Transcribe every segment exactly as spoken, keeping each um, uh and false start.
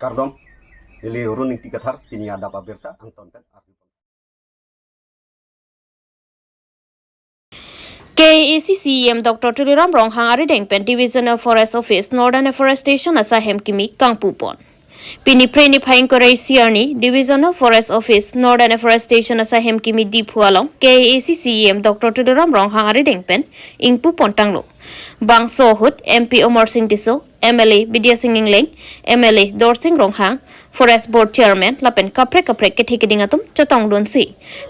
Kardom, neli Run Ingti Kathar, pini adap abirta angton pen arju. K A A C C E M Doctor Tuliram Ronghang arideng pen Divisional Forest Office Northern Afforestation asaihem kimi kangpupon. Pini Phre niphai ingkoi ra isi arni Divisional Forest Office Northern Afforestation asaihem kimi Diphu along K A A C C E M Doctor Tuliram Ronghang arideng pen ingpupon tanglo. Bangso ahut M P Amarsing Tisso, M L A Bidya Sing Engleng, M L A Dorsing Ronghang, Forest Board Chairman lapen kaprek kaprek kethe keding atum chetongdunsi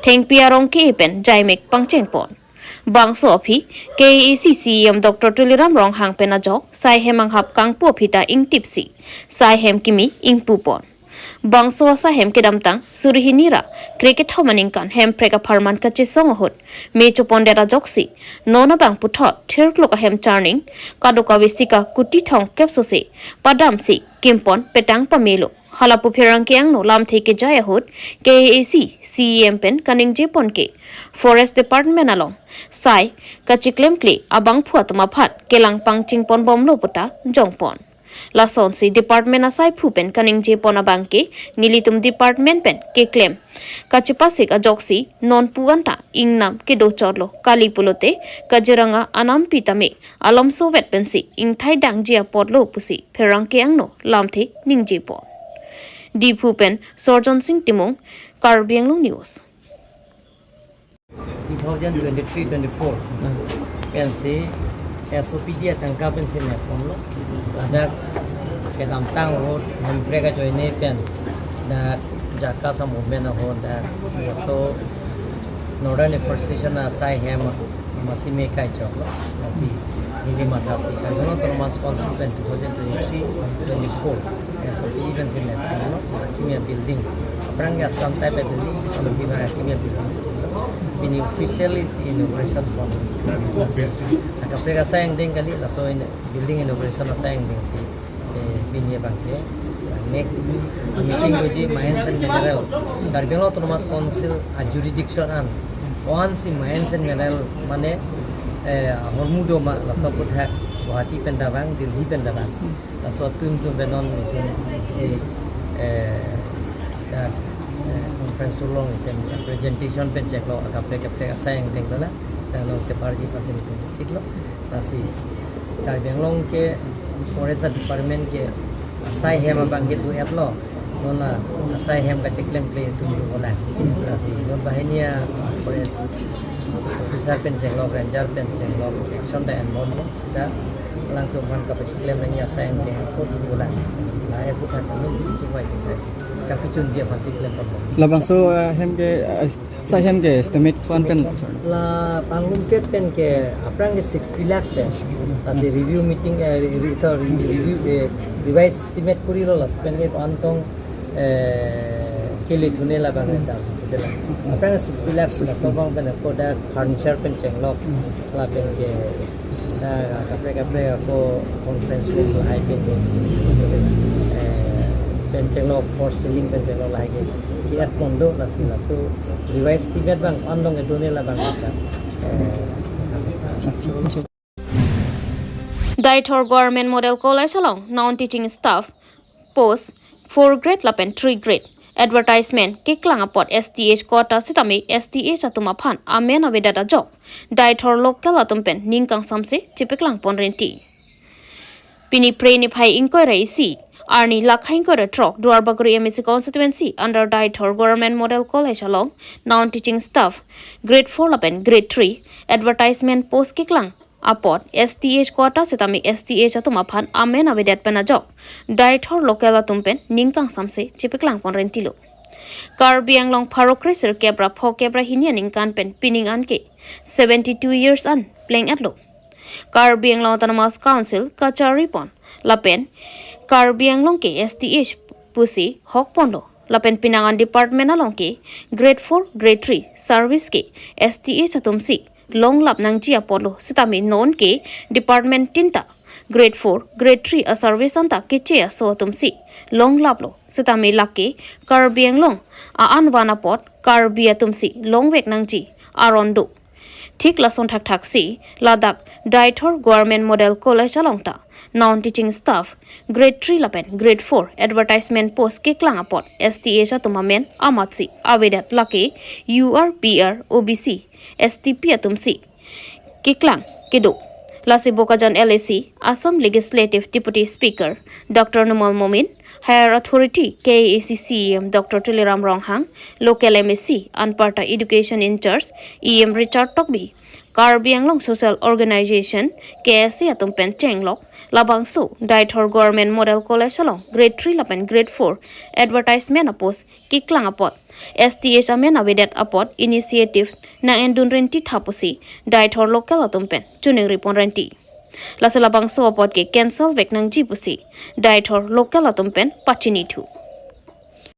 thengpi arong ke-e pen jaimek pangchengpon. Bangso aphi K A A C C E M Doctor Tuliram Ronghang pen ajok saihem anghap kangpu aphi ta ingtipsi saihem kimi ingpupon. Bangso asaihem kedamtang suri hini ra krekethom aningkan Hemprek apharman kachesong ahut me chopondet ajoksi non abang puthot thirkluk ahem charning kadokave sika kuti thomkep sose padamsi kimpon petang pamelo. Halapu pherangke angno lamthe kejai ahut K A A C C E M pen kaningjepon ke Forest Department along sai kachiklemkle abangphu atum aphan kelang pangchingponbomlo puta jongpon. Lasonsi department asaiphu pen kaningjepon abang ke nelitum department pen keklem kachepasik ajoksi nonpu anta ingnam kedochotlo kali pulote Kaziranga anampi tame alomso vet pensi ingthai dangji apotlo pusi pherangke angno lamthe ningjepon. Diphu pen Sorjon Sing Timung, Karbi Anglong News. Two thousand twenty-three twenty-four pensi S O P D atangka pensi neponlo. Ladak kedamtang ahut Hemprek ajoine pen dak JACAS a-movement ahut dak laso Northern Afforestation asaihem amatsi me kaichoklo. Lasi neli mathasi Karbi Anglong Autonomous Council pen two thousand twenty-three twenty-four S O P pensi neponlo, akimi a-building. Aphrang ke Assam type a-building, kalau di mana akimi a-building. Pini officially si inauguration pon. Lasi akaprek asai angdeng kali, laso in building inauguration asai angdengsi, eh, pini abang ke. Next meeting doji Mines and Mineral, Karbi Anglong Autonomous Council a-jurisdiction an. Once si Mines and Mineral mane, eh, ahormu do ma, laso aputhak Guwahati pen dabang, Delhi pen dabang. Laso atum atum pen non mesen si, eh, dak, eh, conference room along isi presentation pen cheklo, akaprek kaprek asai angdeng dola, dan non keparji parji tum siklo. Lasi Karbi Anglong ke Forest Department ke asaihem abang ke do-etlo. Non la asaihem kachiklemkle atum dolang. Lasi non banghini a-forest officer pen chenglok, ranger pen chenglok, action ta enbomlo. Sita alangtum aphan kapachiklem nangji asai angdeng apot dolang. Lasi lahai aputhak kami chingvai chingsaisi kapachunji aphansi klemponbom. Labangso, eh, hem ke, eh, saihem ke estimate ko-an pen lo, sir? La panglumpet pen ke aphrang ke sixty lakhs ya. Lasi review meeting, eh, re-, re-, ito re-, review, eh, revise estimate purilo, laso pen ke ko-an tong, eh, kele thune labang ta thudela. Aphrang ke sixty lakhs, laso abang pen ako dak furniture pen chenglok, lapen ke dak kaprek kaprek ako conference room lahai pen ke, eh, pen chenglok, false ceiling pen chenglok lahai ke, ke-etpon do, lasi laso revise estimate abang ko-an tong kedo ne labang ta, eh, Deithor Government Model College along non-teaching staff post four grade lapen three grade advertisement keklang apot S T H quota sitame S T H atum aphan amen avedet ajok Deithor local atum pen ning kangsamse chepaklangpon renti. Pini Phre niphai ingkoi ra isi arni Lakha ingkoi ra throk Duarbagori M A C constituency under Deithor Government Model College along non-teaching staff grade four lapen grade three advertisement post keklang apot S T H quota sitame S T H atum aphan amen avedet pen ajok Deithor local atum pen ning kangsamse chepaklangpon rentilo. Karbi Anglong pharo kre sirkep ra phokep ra hini aningkan pen pining an ke seventy two years an pleng-etlo. Karbi Anglong Autonomous Council kacharipon lapen Karbi Anglong ke S T H pusi hokponlo. Lapen penang an department along ke grade four, grade three service ke S T H atumsi longlap nangji apotlo, sitame non ke department tin ta grade four, grade three a-service anta keche aso atumsi longlaplo, sitame lake Karbi Anglong a-an van apot Karbi atumsi longvek nangji aron do. Thik lason thakthaksi ladak Deithor Government Model College along ta non-teaching staff, grade three lapen grade four advertisement post keklang apot S T H atum amen amatsi avedet lake U R, P R, O B C, S T P atumsi keklang kedo. Lasi Bokajan L A C, Assam Legislative Deputy Speaker Doctor Numal Momin, Higher Authority K A A C C E M Doctor Tuliram Ronghang, Local M A C, anparta Education in-charge E M Richard Tokbi, Karbi Anglong Social Organization, K S A atum pen chenglok, labangso Deithor Government Model College along grade three lapen grade four advertisement apost keklang apot S T H amen avedet apot initiative nang-endun renti tha pusi Deithor local atum pen choningri pon renti. Lasi labangso apot ke cancel vek nangji pusi Deithor local atum pen pachinithu.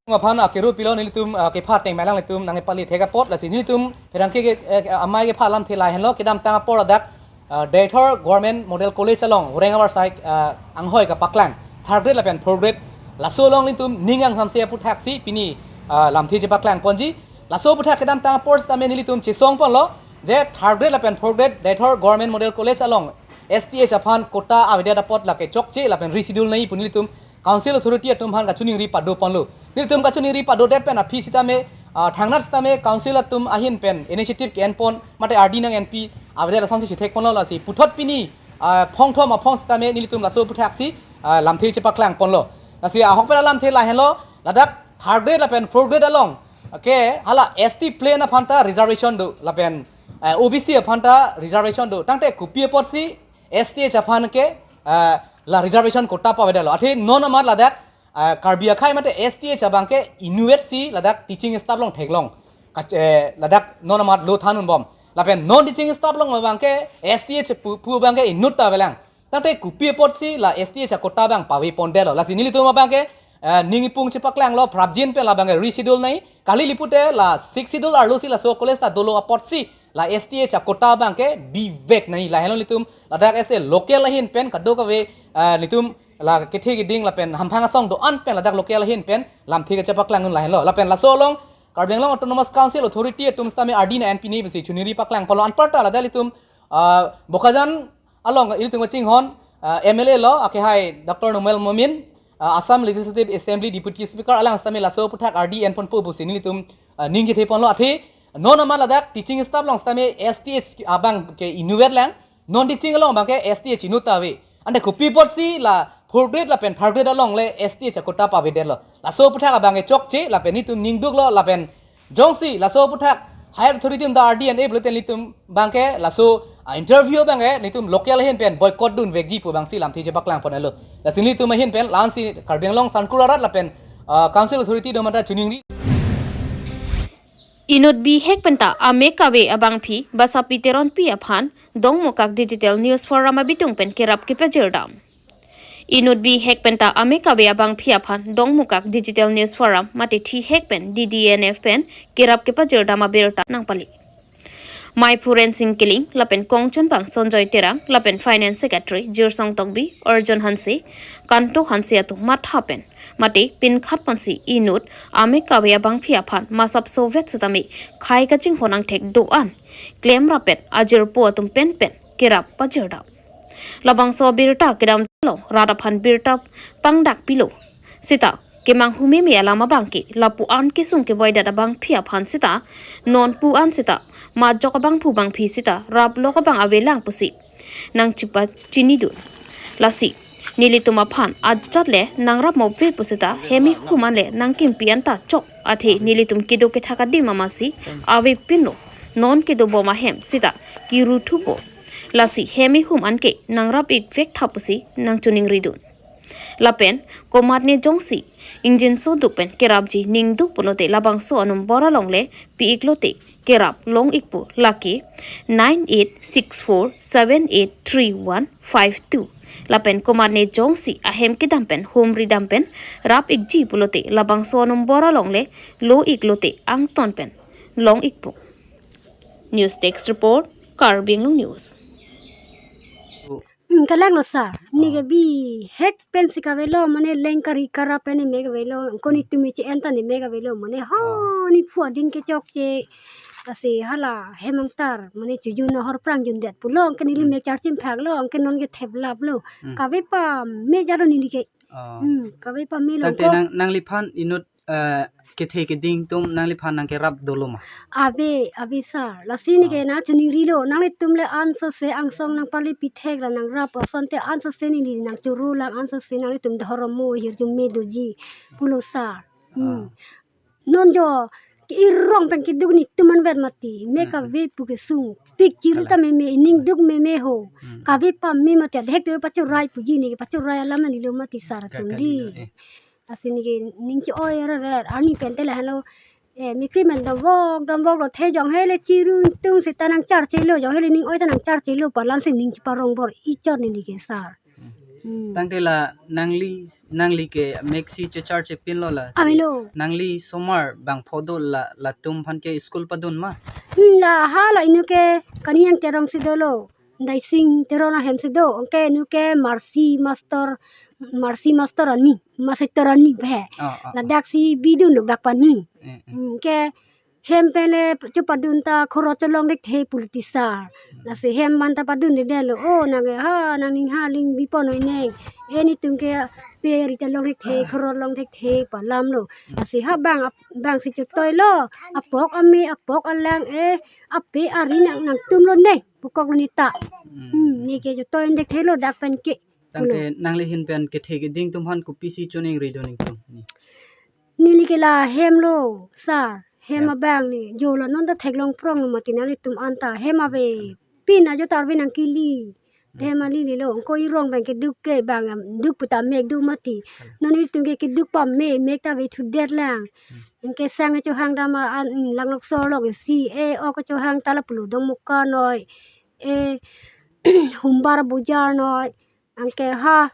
Aphan akero pilo nelitum, ah, kepha ateng mailang nelitum nangpali thek apot, lasi nelitum pherangke ke, eh, amei kepha alamthe lahenlo. Kedamtang apor ladak, ah, Deithor Government Model College along Horeng Abar Sai, ah, anghoi kapaklang third grade lapen fourth grade, laso along nelitum ning angsamse aphuthaksi pini, ah, lamthe chepaklang ponji. Laso aputhak kedamtang apor sitame nelitum chesong ponlo je third grade lapen fourth grade Deithor Government Model College along S T H aphan quota avedet apot lake chokche lapen reschedule nangji pu nelitum Council Authority atum aphan kachoningri pado ponlo. Nelitum kachoningri padodet pen aphi sitame, ah, thangnat sitame Council atum ahin pen initiative ke-en pon mate R D nang-enpi avedet lasonsi chethek ponlo. Lasi puthot pini, ah, phongthom aphong sitame nelitum laso aphuthaksi, ah, lamthe chepaklang ponlo. Lasi ahok pen alamthe lahenlo, ladak third grade lapen fourth grade along ke hala S T plain aphanta reservation do lapen, eh, O B C aphanta reservation do. Tangte kopi apotsi S T H aphan ke, eh, la reservation quota pavedetlo. Athe non amat ladak, eh, Karbi akhei mate S T H abang ke inutsi ladak teaching staff along theklong. Kach-, eh, ladak non amat lo than-un bom. Lapen non teaching staff along abang ke S T H pu, pu abang ke inut ta avelang. Tangte kopi apotsi la S T H aquota abang pave pondetlo. Lasi nelitum abang ke, eh, ning ipung chepaklanglo, prapjin pen labang ke reschedule nangji. Kali lipute la Sixth Schedule arlosi laso college ta dolo apotsi la S T H aquota abang ke bivek nangji. Lahenlo nelitum ladak as a local ahin pen kadokave, eh, nelitum la kethe keding lapen hamphang asong do-an pen ladak local ahin pen lamthe kachepaklang un lahenlo. Lapen laso along Karbi Anglong Autonomous Council Authority atum sitame R D nang-enpi nangji pusi choningri paklang ponlo. Anparta ladak nelitum, ah, Bokajan along ilitum kachinghon, ah, M L A lo, akehai Doctor Numal Momin, ah, Assam Legislative Assembly Deputy Speaker alang sitame laso aputhak R D en ponpo pusi nelitum, ah, ning chethe ponlo. Athe non amat ladak teaching staff along sitame S T H abang ke inutlang, non teaching along abang ke S T H inut ta ave. Ante kopi apotsi la fourth grade lapen third grade along le S T H aquota pavedetlo. Laso aputhak abang ke chokche lapen nelitum ning duklo lapen jongsi laso aputhak higher authority atum ta R D nang-e pulote nelitum abang ke laso, ah, interview abang ke nelitum local ahin pen boycott dunvekji pu abangsi lamthe chepaklang ponlo. Lasi nelitum ahin pen la-ansi Karbi Anglong Sangkur arat lapen, ah, Council Authority atum aphanta choningri. Inut bihek penta amek kave abangpi Basapi Teronpi aphan Dongmukak Digital News Forum abitung pen kerap kepajirdam. Inut bihek penta amek kave abangpi aphan Dongmukak Digital News Forum mate thihek pen D D N F pen kerap kepajirdam abirta nangpali. Maiphu Rensing Killing lapen kongchunbang Sonjoy Terang lapen Finance Secretary Jirsong Tokbi, Arjun Hanse, Kanto Hanse atum matha pen mate pinkhat ponsi inut amek kave abangpi aphan masap sovet sitame khei kachinghon angthek do-an klemrap pen ajirpo atum pen pen kerap pajirdam. Labangso abirta kedam along rat aphan birta pangdak pilo sita kemanghu meme alam abang ke lapu-an kesung kevoidet abangpi aphan sita non pu-an sita majok abangphu abangpi sita raplok abang avelang pusi nangchipachinidun. Lasi nelitum aphan ajat le nangrap mopve pusita hem ihum an le nangkimpi anta chok, athe nelitum kedo kethak adim amatsi avepinlo, non kedobom ahem sita keruthupo. Lasi hem ihum anke nangrap-ik vektha pusi nangchoningridun. Lapen komatne jongsi ingjinso duk pen kerapji ning duk pulote labangso anumber along le pi-ik lote kerap long-ikpo, lake nine eight six four seven eight three one five two. Lapen komatne jongsi ahem kedam pen humri dam pen rap-ikji pulote labangso anumber along le lo-ik lote angton pen long-ikpo. News Desk Report, Karbi Anglong News. Hmm, kalang lo sir. Neke bihek pensi kavelo, mane lengkari karap pen ne me kavelo. Koni tumi che-en ta ne me kavelo. Mane ho, niphu adin ke chokche. Lasi hala hem angtar mane chojun ahor prang jundet pulo, anke neli Hmm. mek charchim phaklo, anke non ke theplaplo. Hmm. Kave pame jalo neli ke. Oh. Hmm, kave pame lo Tangte ko. nang, nangliphan inut, eh, kethe keding atum nangliphan nangkerap dolo ma? Ave, ave sir. Lasi neli ke Oh. nangchiningrilo. Nanglitum le ansose angsong nangpale pithek ra nangrap asonte ansose neli nangchoro lang ansose nanglitum dhormo hirjume doji pulo sir. Hmm. Oh. Non jo ke irong pen keduk netum anvet mati. Me Hmm, hmm. kave pu kesung. Pik chiri Kalang. ta meme, ining duk meme ho. Hmm. Kave pame mati, adhek tu pachorai puji neli, pachorai alam nanilo mati sir atum Kaka di. dilo, eh. Lasi neli ke ning che-oi re re, arni pen te le halo. Eh, mikri men dam vok, dam vok lo the jong hele chirung tung seta nangcharchelo, jong hele ning oi ta nangcharchelo, pu alamsi ning cheparong bor-i chot neli ke sir. Hmm. Tangte la nangli, nangli ke meksi checharche pinlo la. Avelo. Nangli somar bang phodo la, latum aphan ke school padun ma? Hmm, la hala inut ke Kaniang Terong si dolo. Daising Terong ahem si do. Anke inut ke Mercy Master, Mercy Master Rani, Master Rani be. Oh, oh, oh. Ladak si bidun lo bak pani. Eh, eh. Hmm, ke hem pen le chepadun ta khorot cholong thekthe pulo ti sir. Hmm. Lasi hem man ta padunde lo. Oh, nang ke ha, nangning ha ling bipon noi neng. Eh, netum ke pe ri ta long thekthe, khorot long thekthe pu alam lo. Hmm. Lasi ha bang ap-, bang si chetoilo. Apok ame, apok alang, eh, ape ari nang, nangtum lo neng. Pukok lo neta. Hmm. Hmm, neli ke chetoi thekthe lo dak pen ke. Tangte Pulo. nangli ahin pen kethe keding atum aphan kopisi choningri do nelitum? Neli ke la hem lo, sir. Hem Hem. abang neli. Jo la non ta theklong prong lo mati nanglitum anta. Hem ave. Hmm. Pin ajo tar ave nangkili. Hmm. Hem ali lelo. Ko irong pen keduk ke bang am, duk pu ta mek do mati. Hmm. Non netum ke keduk pame, mek ta ave thudet lang. Hmm. Anke sang chohang dam an, hmm, langlok sorlok isi. Eh, ok chohang ta la pulo dong muka noi. Eh, humbar bujar noi. Anke ha.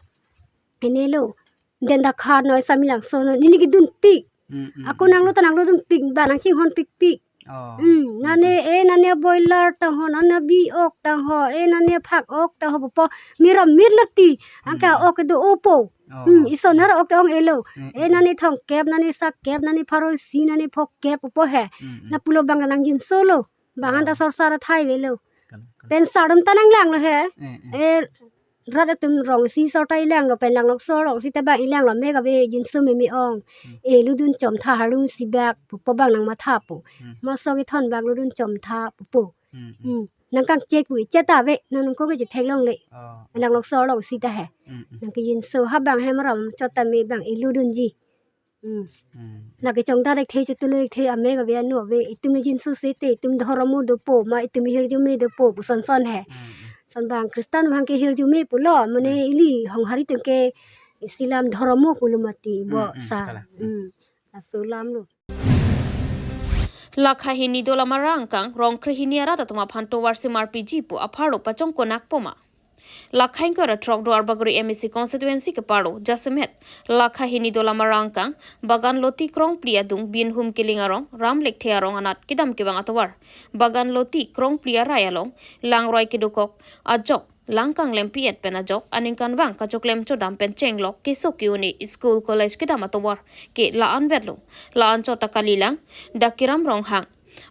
Ene lo. Den dakha noi sami langso noi. Neli kedun pik. Hmm, hmm, Ako hmm, nanglo hmm. ta nanglo dunpik ba nangchinghon pikpik. Oh. Hmm, nane, Hmm. eh, nane boiler tang ho, nane bi ok tang ho, eh, nane phak ok tang ho, popo, miram mir lati. Anke Hmm. ok do opo. Oh. Hmm, ison har ok ong elo. Hmm, Eh, hmm. nane thongkep, nane sakkep, nane pharo isi, nane phokkep, popo he. Hmm, hmm. Na pulo bang nang jinso lo. Bang Oh. anta sorsar athai velo. Kan, kan. Pen sardom ta nanglanglo he. Eh, eh. Eh, rat atum rong isi sor ta ilanglo, pen langlok sorlok isi ta bang ilanglo, mek ave jinso meme ong. Hmm. Eh, ludun chomtha harlung isi bak, popo bang nangmathapo. Hmm. Maso kethon bak ludun chomtha, popo. Hmm, hmm. Hmm. Nangkangchek pu, che ta ave, nang nangko ke chetheklongle. Oh. Langlok sorlok isi ta he. Hmm, hmm. Nang ke jinso ha bang hem ram chot ta me bang iludunji. Hmm. Hmm. Lake chongda thekthe, chotulu thekthe, amek ave, anu ave, itum jinso sete, itum dhormo dopo, ma itum hirjume dopo, pu son son he. Hmm, hmm. Son bang Kristan bang ke hirjume pulo, mane Hmm. ili honghari atum ke Islam dhormo pulo mati, bo Hmm, hmm, sa. kalang. Hmm. Hmm. Laso alam lo. Lakha hini dolam arangkang, rong krehini arat atum aphan tovar semarpiji pu apharlo pachongkonakpo ma. Lakha ingkoi ra throk Duarbagori M A C constituency keparlo jasemet lakha hini dolam arangkang, Bagan Loti krongphli adung Binhum Killing arong, Ram Lekthe arong anat kedam kevang atovar. Bagan Loti krongphli arai along, langroi kedokok ajok, lang kanglempi-et pen ajok, aningkanvang kachoklem chodam pen chenglok, keso ke-un-e school college kedam atovar ke la-an vetlo, la-an chot ta kalilang, Dakiram Ronghang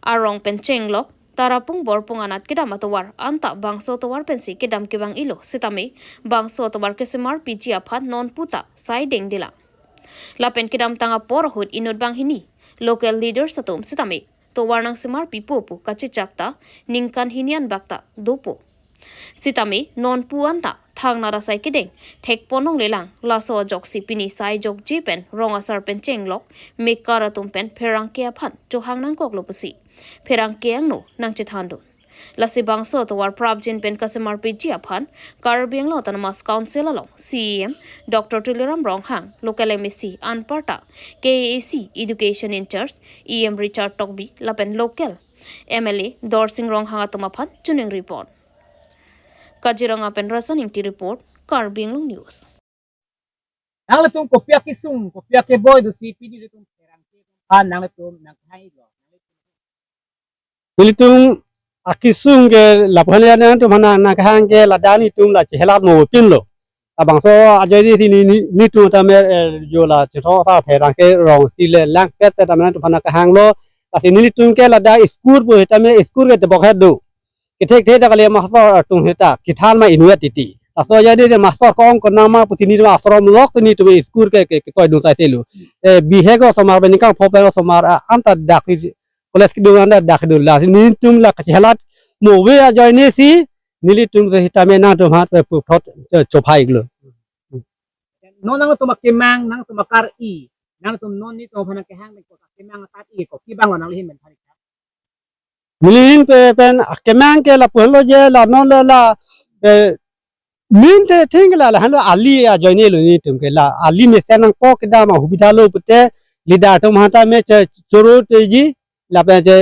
arong pen chenglok, Tarapung Borpung anat kedam atovar, anta bangso tovar pensi kedam kevang ilo sitame, bangso tovar kesemarpiji aphan non puta sai dengdelang. Lapen kedamtang apor ahut inut banghini local leaders atum sitame tovar nangsemarpipo pu kachechak ta ningkan hini an bak ta dopo. Sitame non pu anta thangnat asai kedeng thekpon longlelang, laso ajoksi pini sai jokje pen rong asar pen chenglok, mekar atum pen pherangke aphan chohang nangkoklo pusi pherangke angno nangchethandun. Lasi bangso tovar prapjin pen kasemarpiji aphan Karbi Anglong Autonomous Council along C E M Doctor Tuliram Ronghang, local M A C anparta K A A C Education in-charge E M Richard Tokbi lapen local M L A Dorsing Ronghang atum aphan choningri pon. Kaziranga pen Rasan Ingti report, Karbi Anglong News. Nanglitum kopi akesung, kopi akeboi dosi pini ilitum pherangke aphan nanglitum nangkehang-iklo? Ilitum akesung ke lapuhan ya nangtum aphan nangkehang ke ladak netum la chehelat mo pinlo. Labangso ajoine si ne, ne, netum tame, eh, jo la chethong ta pherangke rong si le langpet ta tame nangtum aphan nangkehanglo. Lasi nelitum ke ladak school pu sitame school ke tebok he do. Kethek the ta kali master atum seta kethan ma inut titi. Laso ajoine de master ko-ong konat ma pu si nelitum ashram lok si nelitum school ke ke ke toidun sai selo. Eh, bihek osomar pen ningkan pho pen osomar, ah, anta dak si college kedun anta dak kedun. Lasi nelitum la kachelat mo ave ajoine si nelitum sitame nangtum aphan pe puthot, eh, chophai lo. Non nangtum akemang, nangtum akar-i, nangtum non nelitum aphan kehang pen ko akemang atat-i, kopi abang lo nangli ahin pen phan-ik tha? Neli ahin pe pen akemang ke lapu henlo je la non la la, eh, main the thing la la henlo ali ajoine lo nelitum ke la ali mesen nangpo kedam ahubidha lo pute leader atum aphan tame che choro teji lapen che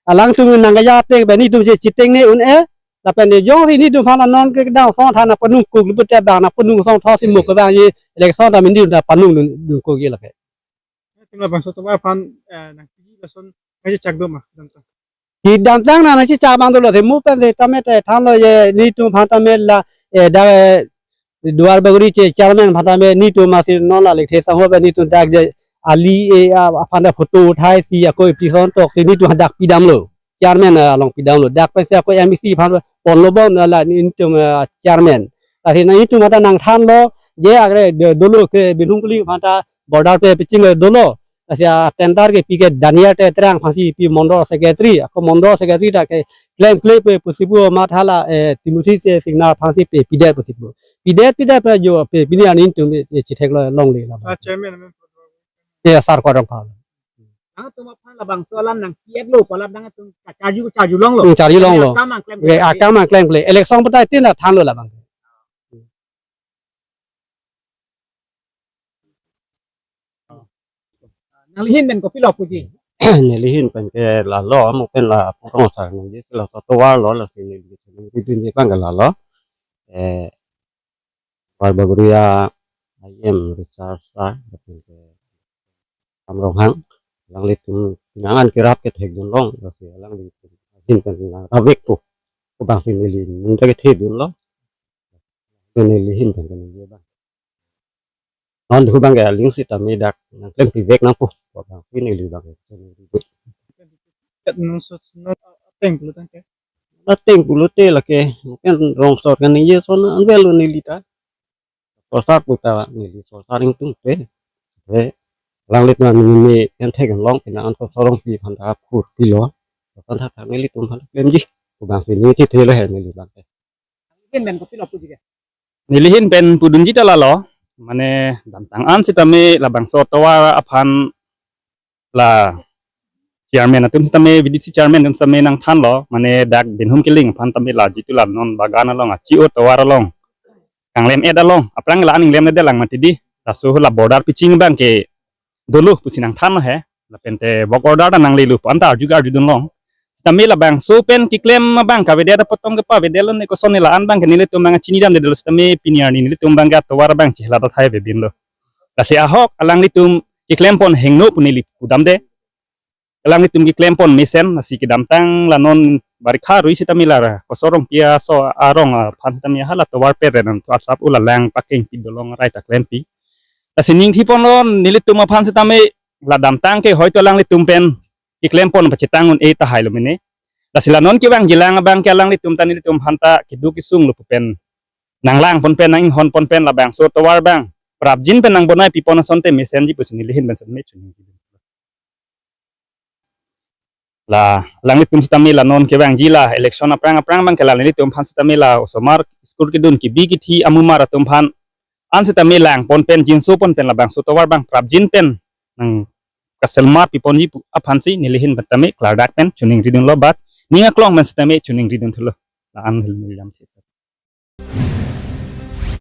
alangtum nangkejak ateng pen nelitum che chitengne un-e lapen de jongsi nelitum aphan non ke kedam song than panung kuk lo pute bang na panung song tho si mo ke bang ye election ta mindi ta panung dun dun kuk ye lake. Tim labangso tovar aphan, eh, nangpiji lason nangchechak do ma, damtang? Kedamtang nangchechak abang dolo, si mo pen sitame te thanlo je nelitum aphan tame la, eh, dak, eh, Duar Bagori che chairman aphan tame nelitum masi non la lekthe sangho pen nelitum dak je ali, eh, a-, aphan dak photo uthai si ako application tok si nelitum dak pidamlo. Chairman, eh, along pidamlo. Dak pensi ako M A C aphan ponlo bom la nelitum, eh, chairman. Lasi nelitum aphan ta nangthanlo je agre de-, dolo ke Binhung Kili aphan ta border pe paching dolo. Lasi a-tender kepi ke Daniel Tetrang aphansi pi mondol secretary, ako mondol secretary ta ke klemkle pe pusi pu matha la, eh, Timothy Singnar aphansi pe pidet pusi pu. Pidet pidet pe jo pe pini an nelitum, eh, chethek lo longle la. Ah, chairman, amen. Ya, Sar Kodong Pal. Nangtum aphan labangso alam nangpi-et lo, pu alam nangtum kacharju, charju longlo. Hmm, charju longlo. Akam nangklem. Ye, akam nangklemkle. Election pu ta tin ta thanlo labang. Nangli ahin pen kopilo puji? Neli ahin pen ke lalo, mo pen la purong sa nangji si laso tovar lo, lasi neli ke neli ahin pen ke bang ke lalo. Eh, Duar Bagori a I M Research Sir, lapen ke Kam Ronghang, alanglitum pinangan kerap kethekdun long, lasi alanglitum ahin pen nangrap vekpo. Ko bang si neli nunda kethedun lo. Ko neli ahin pen ke neli bang. Non thu bang ke aling sitame dak nangklempi vek nangpo. Ko bang si neli bang ke. Kat nung sos, nung ateng pulo tangke. Ateng pulote lake, mungkin rong sor kan ye son anvel lo neli ta. Solsar pu ta neli solsar ingtung te. Te, alanglitum neli pen thek long, pina an ko sorong pi aphan ta khur pilo. Aphan ta nelitum aphan klemji. Ko bang si neli thelo he neli bang te. Ahin pen kopilo puji ke? Neli ahin pen pudunji ta lalo, mane damtang an sitame labangso tovar aphan la chairman atum sitame, V D C chairman atum sitame nangthanlo, mane dak Binhung Kiling aphan tame la jitu la non bagan along achi o tovar along kanglem-et along aphrang la aning lemledet lang mati di, laso la border paching bang ke dolo pusi nangthan he, lapen te work order ta nanglelo pu anta arju arjudun long. Sitame labangso pen keklem abang kavedet apot tong kepavedetlo ne koson ne la-an bang ke nelitum bang chinidamdetlo sitame pini arni nelitum bang ke tovar bang chihla ta thai vebinlo. Lasi ahok alanglitum keklem pon hingno pu neli pudamde. Alanglitum keklem pon mesen, lasi kedamtang la non barikha arui sitame la ra kosorong pia so arong aphan sitame hala tovar peren an tu asap ula lang paking pi dolong rai ta klempi. Lasi ningthi ponlo nelitum aphan sitame la damtang ke hoito alanglitum pen keklem pon pachetang un-e tahai lo mene. Lasi la non kevangji lang abang ke alanglitum ta nelitum aphan ta keduk kesung lo pu pen nanglang pon pen, nang-inghon pon pen labangso tovar bang prapjin pen nangbonai pi pon asonte mesenji pusi neli ahin pen sitame chuningri. La alanglitum sitame la non kevangji la election aphrang aphrang bang ke la nelitum aphan sitame la osomar school kedun kebi kethe amumar atum aphan an sitame lang pon pen jinso pon pen labangso tovar bang prapjin pen nangkaselmar pi ponji pu aphan si neli ahin pen tame klardak pen chuningridunlo, bat ning aklong pen sitame chuningridun thulo. La an hil neli lam thesa.